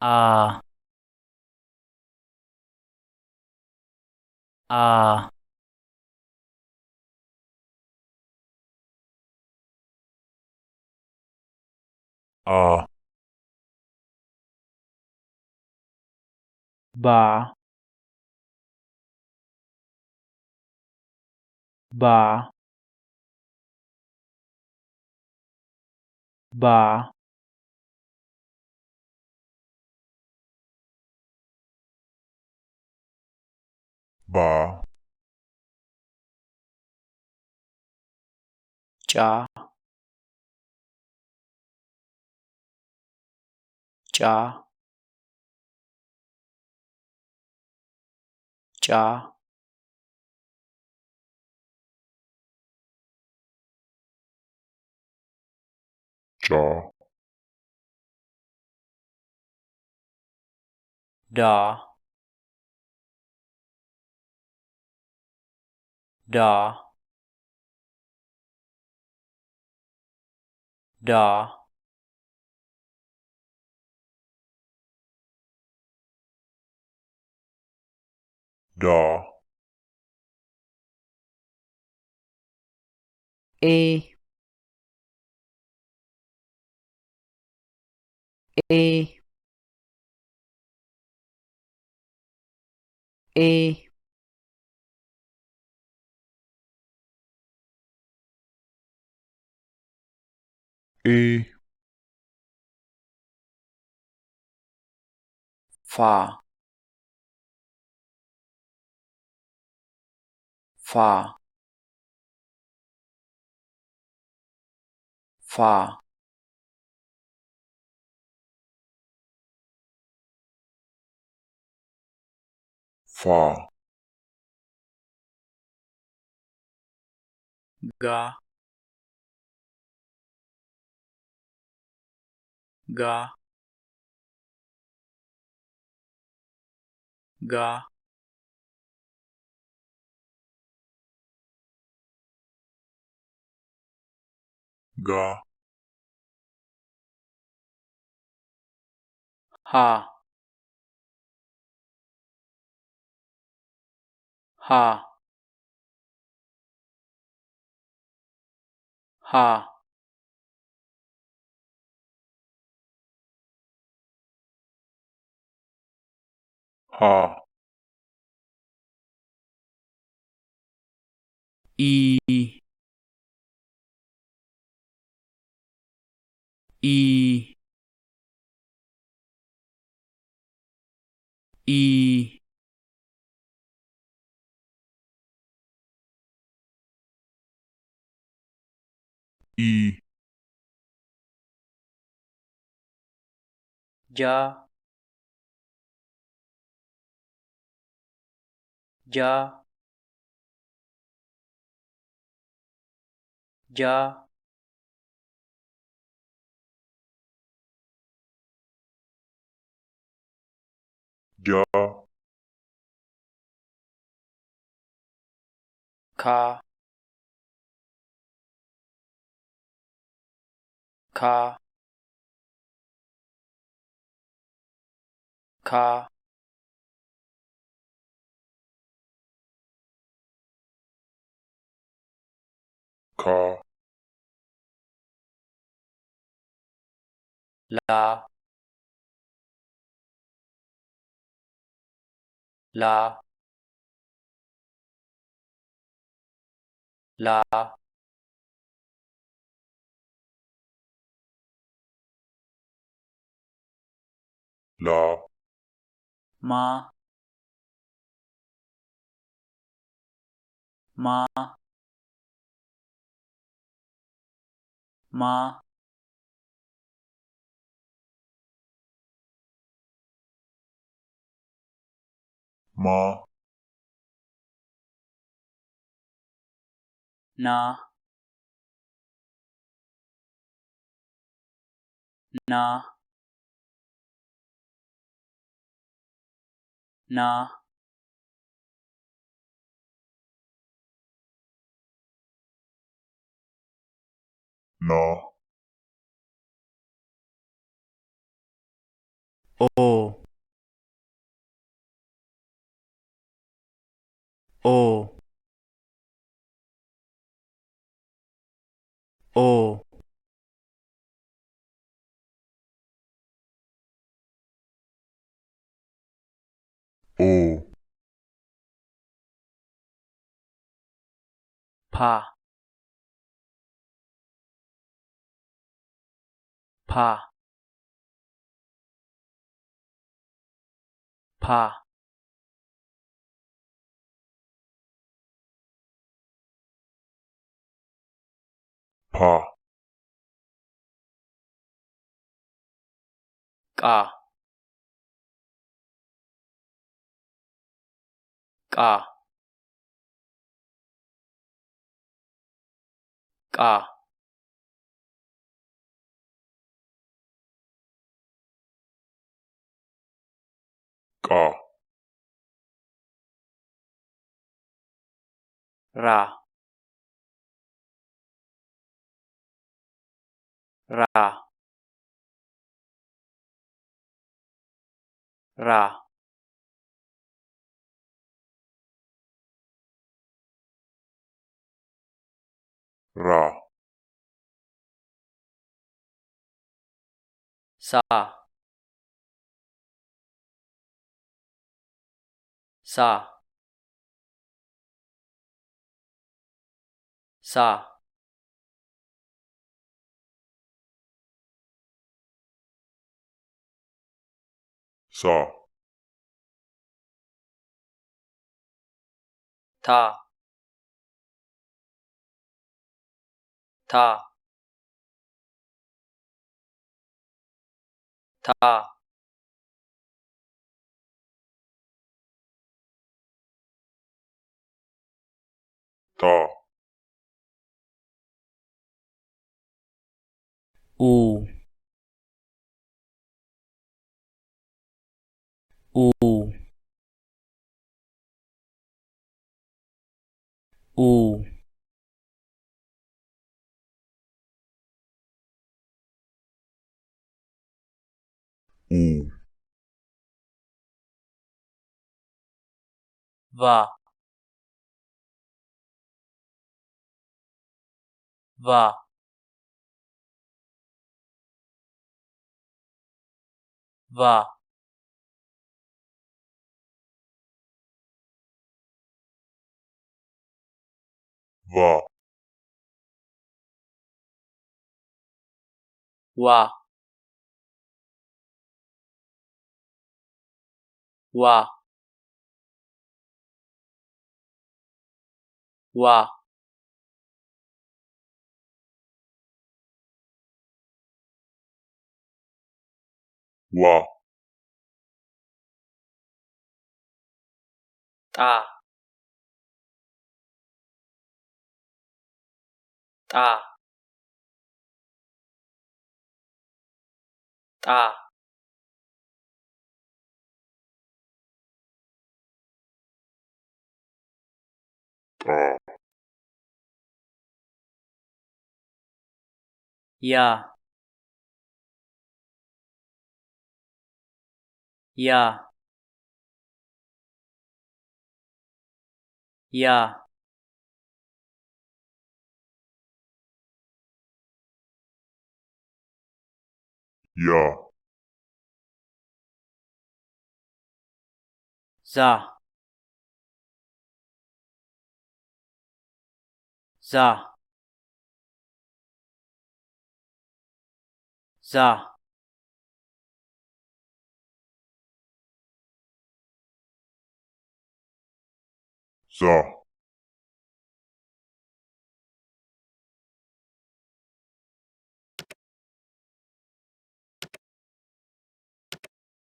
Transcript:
à à ờ bà bà bà bà chả chả chả chó đỏ đỏ đỏ đỏ ê ê ê y phà phà phà phò ga ga ga ga ha ha ha ha y y y y ja ja ja gió kha kha kha kho la la la la ma ma ma ma na na na nó O O O O Pa Pa Pa Pa Ka Ka Ka Ka Ra Ra Ra Ra Sa Sa Sa Sa Ta Ta Ta Ta U U U U Va Va Va Va Wa Wa Wa Wa Ta Ta Ta Ta Ya Ya Ya Ya Za Za Za Za